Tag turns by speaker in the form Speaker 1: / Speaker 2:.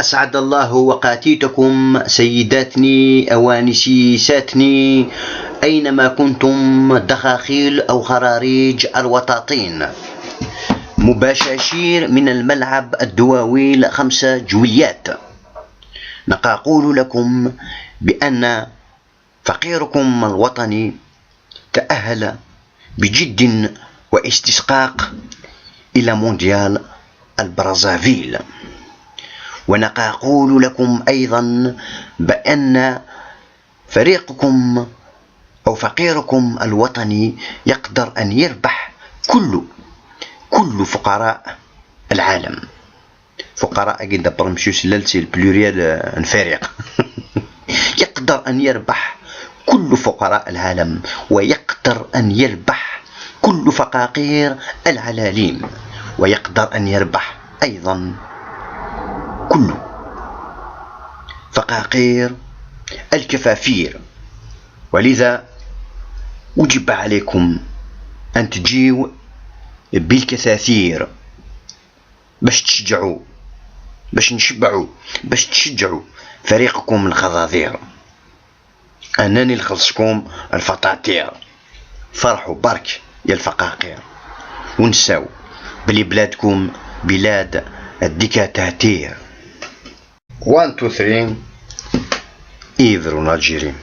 Speaker 1: أسعد الله وقاتيتكم سيداتني أوانسيساتني أينما كنتم، دخاخيل أو خراريج الوطاطين. مباشاشير من الملعب الدواويل 5 جويليات، نقول لكم بأن فقيركم الوطني تأهل بجد واستسقاق إلى مونديال البرازافيل، ونقول لكم أيضا بأن فريقكم أو فقيركم الوطني يقدر أن يربح كل فقراء العالم. فقراء قد برمشيو سلالتي ال pluriel الفريق. يقدر أن يربح كل فقراء العالم، ويقدر أن يربح كل فقاقير العلاليم، ويقدر أن يربح أيضا كل فقاقير الكفافير. ولذا وجب عليكم أن تجيو بالكثاثير باش تشجعوا، باش نشبعوا، باش تشجعوا فريقكم الخضاضير. أنني نخلصكم الفطاطير. فرحوا برك يا الفقاقير ونساو بلي بلادكم بلاد الديكاتاتير. 1 2 3، vive l'Algérie.